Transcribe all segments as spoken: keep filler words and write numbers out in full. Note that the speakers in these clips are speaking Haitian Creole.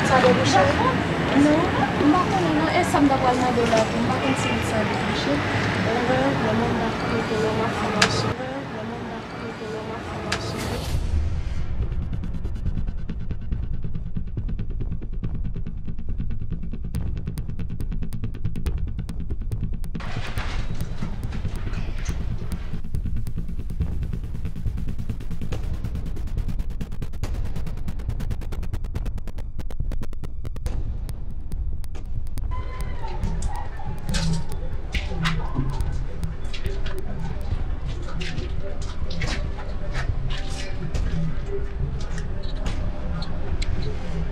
Sa debouche? Non, m pa konnen non. E sa m ta pral mande w la tou, m pa konn si li sa debouche. Enben, lè mwen m ap konnen ke lè m ap fè mache. Enben, lè mwen m ap konnen ke lè m ap fè mache.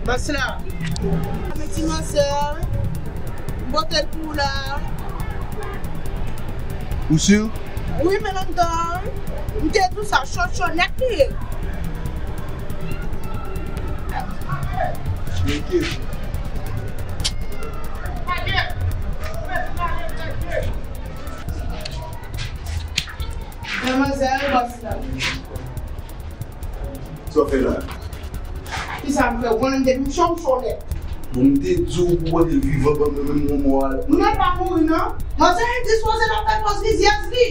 Bòs la. Men ti manzè, m pote l pou w la. Ou si? Wi, men anndan, m te di w sa, cho cho nèt li ye. Mete. Men manzè, bòs la. Sa w fè la? Kisa m fè? Ou konnen m depi m cho, m cho nèt. Bon, m te di w pou w pote l vivan ban mwen, menm mwen mò a. Moun nan pa mouri non. Manzè endispoze l ap fè pòz rizyèz li.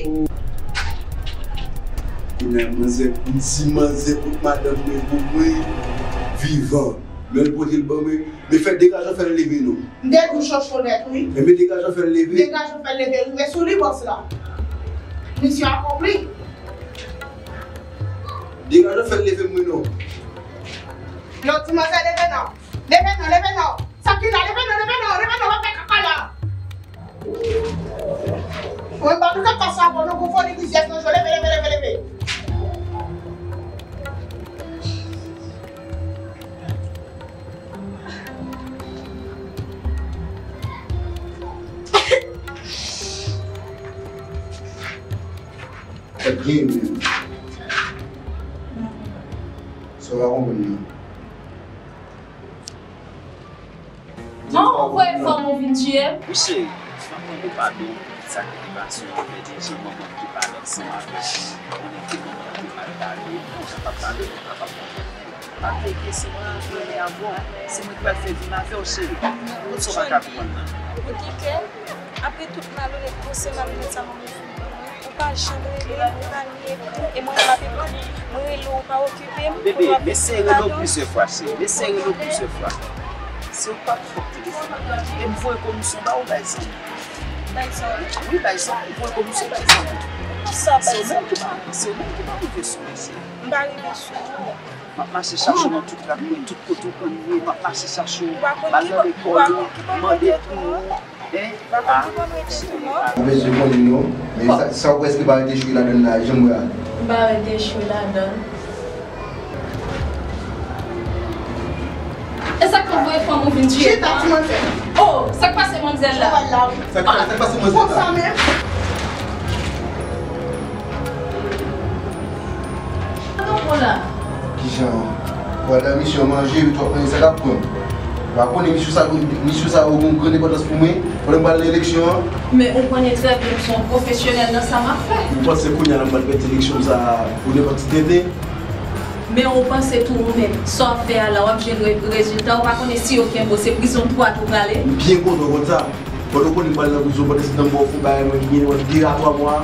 Kounye a manzè, m di manzè pot madanm mwen pou mwen vivan. Men l pote l ban mwen. Men fè degaje w fè l leve non. M te di w cho cho nèt wi. Enben degaje w fè l leve. Degaje w fè l leve wi. Men sou li bòs la. Misyon akonpli. Degaje w fè l leve m wi non. Lòt ti manzè leve non. Leve non, leve non. Sa ki la, leve non, leve non, leve non, w ap fè kaka la. Mwen pa tout ap pase avè w non, gon foli rizyèz nan je w, leve, leve, leve, leve. Sa byen menm. Sa w pa konprann nan. An, ou voye fanm ou vin tiye m? Wi cheri, m ap mande w padon, sa ki te pase an fèt, e jan manman m te pale ansanm avè w, konnen ke manman m te mal pale, bon jan m ap pale, ou pa t ap konprann mwen. Pa bliye ke se mwen ki renmen avè w, se mwen ki pral fè vi m avè w, cheri. Kot sa w pa ka konprann nan? Ou gen kè, apre tout malonèt, gwo se malonèt sa manman w fè. Ou pa janm rele m, ou pa ni epi m, e mwen menm m ap epi w. Mwen rele w, ou pa okipe m. Bebe, m eseye rele w plizyè fwa, cheri. M eseye rele w plizyè fwa. Se ou k pa t fè telefòn nan. E m voye komisyon ba ou, bay zanmi. Bay zanmi? Wi, bay zanmi. M voye komisyon bay zanmi. Kisa bay zanmi? Se ou menm ki pa, se ou menm ki pa rive sou mwen, cheri. M pa rive sou ou. M ap mache chache w nan tout rak, mwen, tout kote ou konn ye, m ap mache chache w. M al nan lekòl ou, mande pou ou. Hein? Ah, cheri. Ou bezwen konnen non, men sa, sa ou prèske parèt echwe ladann la, jan m wè a. M parèt echwe ladann. E sa k fè w voye fanm ou vin tiye m nan? Oh, sa k pase manmzèl la? Sa k, sa k pase manmzèl la? Konsa menm. Sa w pran la? Kijan? Pandan misyon manje, wi, twòp manje sa k ap pran. Ou pa konnen misyon sa, misyon sa yo gen yon gran enpòtans pou mwen, pandan m pral nan eleksyon an. Men ou konnen trè byen m se yon pwofesyonèl nan sa m ap fè. Ou panse kounye a la m pral pèdi eleksyon sa pou nenpòt ti tenten? Men ou panse tou ou menm, sa w ap fè a la, w ap jwenn re-, rezilta, ou pa konnen si yo kenbe w, se prizon twat ou prale? M byen kontan w konn sa. Pandan w konnen m pral nan prizon, pandan se tan m ba w fon bagay mwen ki gen nenpòt de a twa mwa.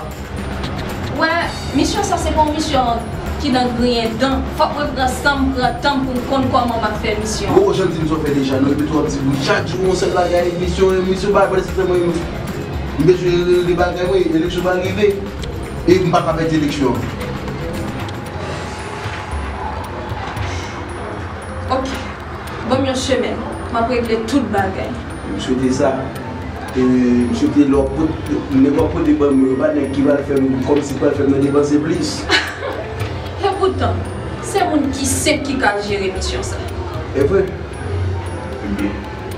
Wè, misyon sa se pa yon misyon ki nan griyen dan. Fòk mwen pran san m, pran tan m pou m konn kòman m ap fè misyon an. Bon, jan m di m sa w fè deja, non, epi tou w ap di m chak jou yon sèl bagay, misyon, misyon, bagay, pandan se tan mwen, m bezwen regle bagay mwen, eleksyon pral rive. E m pa ka pèdi eleksyon an. Ok. Ban m yon semèn, m ap regle tout bagay. M swete sa. E m swete lè w ap pot-, nèg w ap pote ban mwen yo, pa nèg ki pral fè m, kòmsi pral fè m nan depanse plis. Epoutan, se moun ki senp ki ka jere misyon sa. E vre? Ebyen,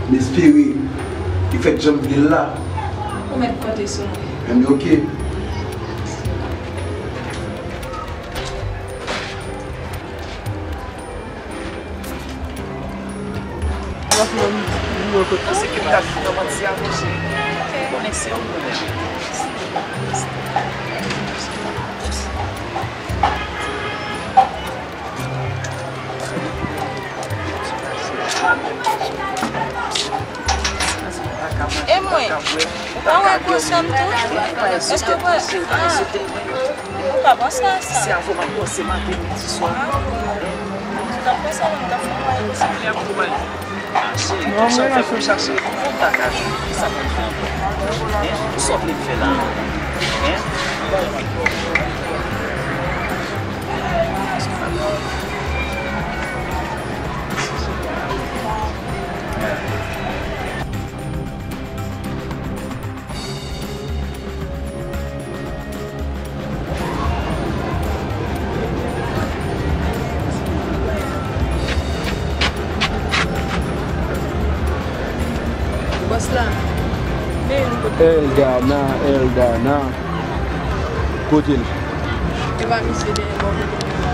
m espere li fèt jan m vle l la. Ou mèt konte sou mwen. Ebyen, ok. Panse ke m t ap nan manti avè w, cheri. Ou konnen se ou menm. E mwen, ou pa wè gwosè m tou? Èske w pa, ah, ou pa panse a sa? Se avè w m ap panse maten, midi, swa. Ah, bon. M t ap panse a, m t ap fè yon bagay pou sa. Ah, cheri, konsa w fè pou m chache kontak a Juli, kisa pou m fè ankò? Hein? Kisa w vle m fè la? Hein? Bòs la, men yon kote. Eldana, Eldana. Kote l? E pa misye dèyè bò kote m la.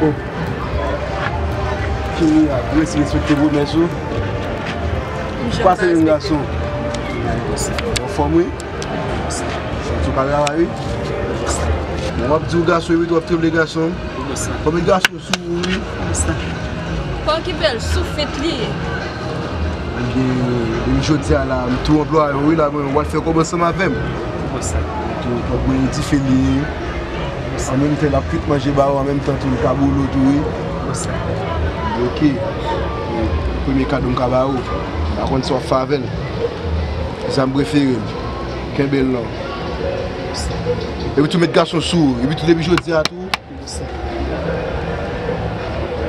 Oh. Fini ak resi respekte pwomès ou. Pase menm gason. Anfòm wi. Sou ka travay wi. Bon, w ap di w gason wi, w ap tranble gason. Konbyen gason sou ou wi. Pa okipe l, soufèt li ye. Ebyen, depi jodi a la, m tou anplwaye w wi la, mwen, w al fè kòb ansanm avè m. Tou, w ap mwen dife li ye. An menm tan, l ap kwit manje ba ou, an menm tan tou, l ka boulo tou wi. Ok. Premye kado m ka ba ou. M pa konn sa w ap fè avè l. Zam prefere m. Kenbe l non. Epi tou met gason sou ou. Epi tou depi jodi a tou.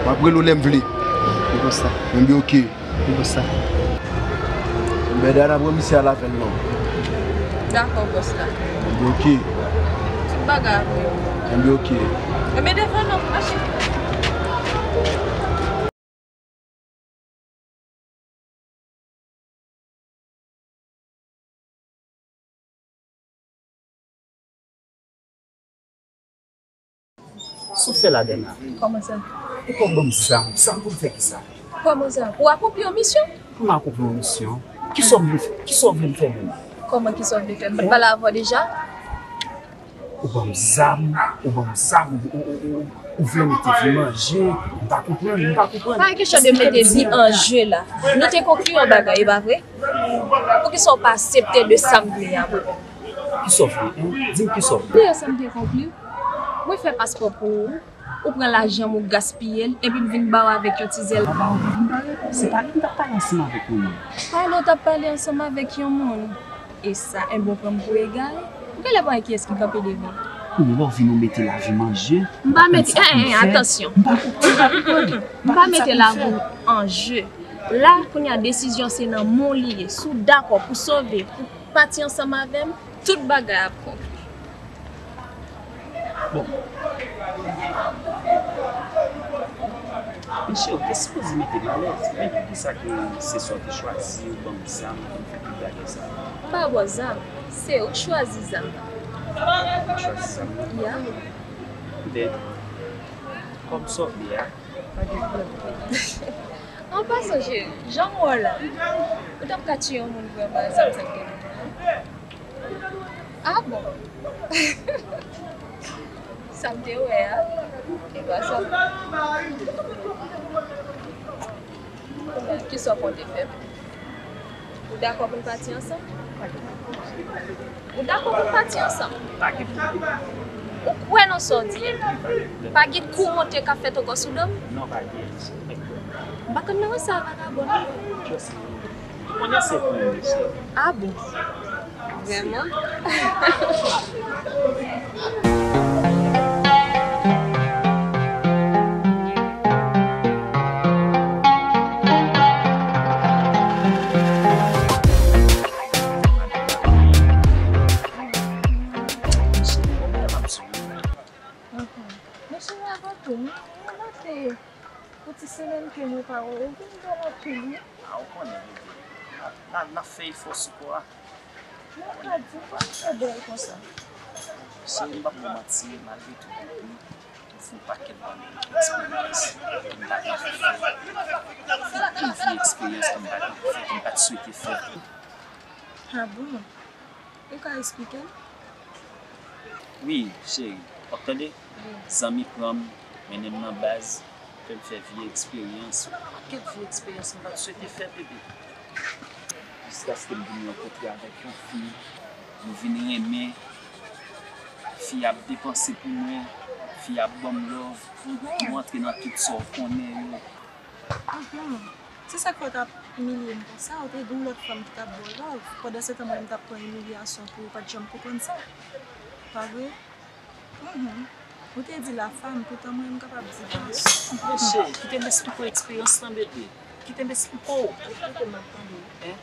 M ap rele w lè m vle. Ebyen ok. Ebyen sa. Bèda n ap ranmisi al avè l non. Dakò bòs la. Ebyen ok. Tout bagay ap regle. Ebyen ok. Ebyen devan non, mache. Sa w fè la, Dana? Kòman sa? Ou poko ban m zam. Zam pou m fè kisa? Kòman sa? Pou w akonpli yon misyon? Pou m akonpli yon misyon? Kisa w vle fè? Kisa w vle m fè menm? Kòman kisa w vle fè? M pa t pale avè w deja? Ou ban m zam, ou ban m zam, ou, ou, ou, ou, ou vle mete vi m an je, m pa konprann, m pa konprann. Pa gen kesyon de mete vi an je la. Nou te konkli yon bagay, e pa vre? Poukisa w pa aksepte de sa m vle a, mwen menm? Kisa w vle, en? Di m kisa w vle. Dayè sa m te konkli. Mwen fè paspò pou ou, ou pran lajan m ou gaspiye l, epi m vin ba w avèk yon ti zèl. M pa reponn, se pa li m t ap pale ansanm avèk yon moun. Pale w t ap pale ansanm avèk yon moun. E sa, enben w pran m pou egare? Ou genlè pa wè kiyès ki kanpe devan w. Kounye a w vin ou mete lavi m an je. M pa mete, en, en, atansyon. M pa konprann, m pa konprann. M pa mete lavi w an je. La, kounye a, desizyon se nan men w li ye. Si w dakò pou sove, pou pati ansanm avè m, tout bagay ap konkli. Bon. Mesye, ou te sipoze mete m alèz. Men poukisa ke se sa w te chwazi, ou ban m zam, pou m fè tout bagay sa? M pa ba w zam. Se ou k chwazi zam nan. Mwen chwazi zam nan? Ya. Men, kòm sa w vle a, pa gen pwoblèm. An pasan, cheri, jan m wè w la, ou t ap ka tiye yon moun vrèman, zam sa k gen nan men w. Ah bon? Sa m te wè a, e pa sa. Kisa w konte fè menm? Ou dakò pou n pati ansanm? Ou dakò pou n pati ansanm? Pa gen pwoblèm. Ou kwè nan sa w di a? Pa gen kou monte k ap fèt ankò sou do m? Non, pa gen. M pa konn nan sa, vagabon. Ou konnen se pou mwen, mesye. Ah bon? Vrèman? Mesye, m ap sou. Mesye, m ap antre, m ap antre. Pou ti semèn ke nou pa wè, ou vin bèl anpil, wi. A, ou konnen, bebe. N a, n a, n ap fè efò sou kò a. Mwen ka di, ou pa fè bèl konsa. Cheri, m p ap ba w manti, malgre tout, m fè yon pakèt bann eksperyans ke m pa t anvi fè. M fè anpil vye eksperyans ke m pa t anvi fè, ke m pa t swete fè. Ah bon? Ou ka eksplike m? Wi, cheri. W ap tande? Wi. Zanmi pran m, Mennen m nan baz, fè m fè vye eksperyans, yon pakèt vye eksperyans m pa t swete fè, bebe. Jiskaske m vin rankontre avèk yon fi, m vin renmen, fi a ap depanse pou mwen, fi a ap ban m love, nou antre nan tout sa w konnen yo. Mhm. Se sa k fè w t ap imilye m konsa, ou te gen yon lòt fanm ki t ap ba w love. Pandan se tan, mwen menm m t ap pran imilyasyon pou ou, pa t janm konprann sa. Pa vre? Mhm. Ou te di la femme, poutan mwen, m kapab di gason. Men cheri, kite m esplike w eksperyans lan, bebe. Kite m esplike w. Esplike m, m ap tande w. Hein?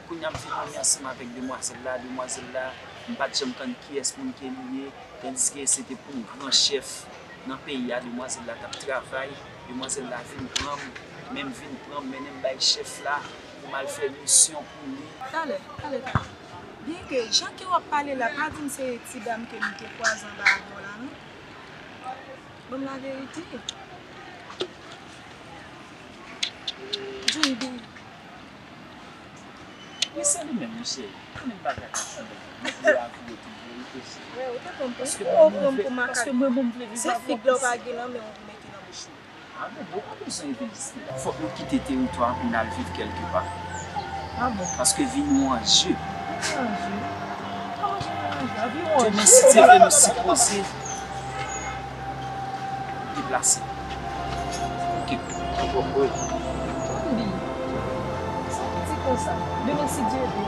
Kounye a m fin renmen ansanm avèk demwazèl la. Demwazèl la, m pa t janm konn kiyès moun ke li ye. Tandiske se te pou yon gran chèf nan peyi a, demwazèl la t ap travay, demwazèl la vin pran m, men m vin pran m, mennen m bay chèf la pou m al fè misyon pou li. Talè, talè, talè. Byenke jan ke w ap pale la, pa di m se ti dam ke m te kwaze anba abò la, non. Ban m laverite. Junibi. Wi, se li menm, wi, cheri. Konnen bagay la, mwen vle avouye tout verite, cheri. Wi, ou te pran m pou, paske ou pran m pou makak. Paske mwen menm, m vle viv avè w. Se fig la w pa gen nan men w, ou mete nan bouch ou. A, bebe, ou pa bezwen rive jiske la. Fòk nou kite teritwa pou n al viv kèlke pa. A bon? Paske vi nou an je. An je? Kòman vi nou an je? A, vi nou an je? Demen, si Dye vle, nou sipoze deplase. Ok. Tande. Sa w di konsa? Demen, si Dye vle.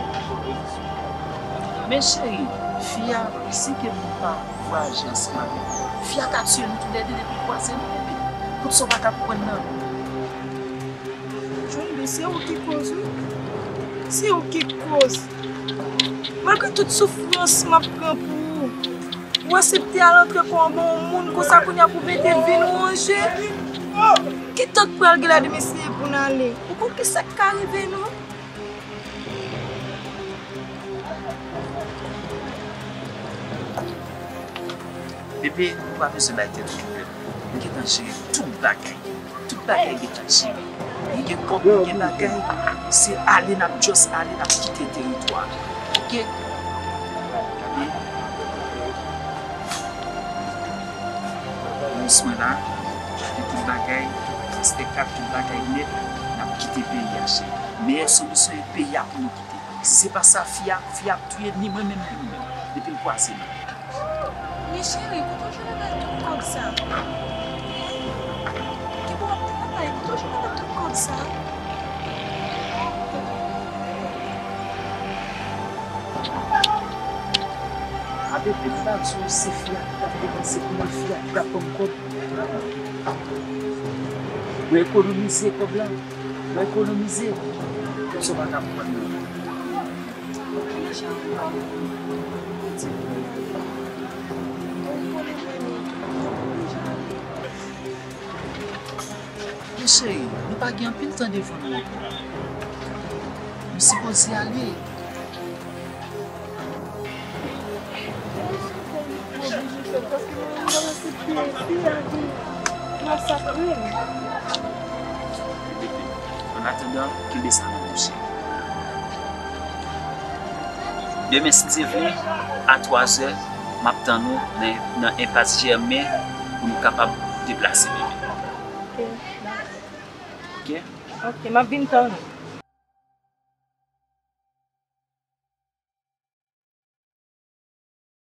Men cheri, fi a, si ke nou pa vwayaje ansanm avè l, fi a ka tiye nou toulède depi l kwaze nou, bebe. Tout sa w pa ka konprann nan. Junibi, se ou ki koz, wi. Se ou ki koz. Malgre tout soufrans m ap pran pou ou, ou aksepte al antre kò anba yon moun konsa, kounye a pou mete vi nou an je. Ki tan k pral gen la demen si e pou n ale? Ou konn ki sa k ka rive nou? Bebe, ou pa bezwen bay tèt ou pwoblèm. M gentan jere tout bagay. Tout bagay gentan jere. Ou gen kòb, ou gen bagay. Se ale n ap just ale, n ap kite teritwa a. Ok? Gade. Pran swen la. Gade tout bagay. Fè stèk ak tout bagay nèt. N ap kite peyi a, cheri. Meyè solisyon e peyi a pou nou kite. Si se pa sa, fi a, fi a ap touye ni mwen menm ni ou menm, depi l kwaze nou. Men cheri, kote w jwenn avèk tout kòb sa? Ki bò w ap travay? Kote w jwenn avèk tout kòb sa? A bebe, m pa di w se fi a ki t ap depanse pou mwen, fi a ki t ap ban m kòb. Mwen ekonomize kòb la. Mwen ekonomize. Tout sa w pa ka pran nan. Men cheri, nou pa gen anpil tan devan nou ankò. Nou sipoze ale. Annatandan, kenbe sa nan bouch ou. Demen, si Dye vle, a twazè, m ap tann ou nan, nan enpas Jèmen pou nou kapab deplase, bebe. Ok, dakò. Ok? Ok, m ap vin tann ou.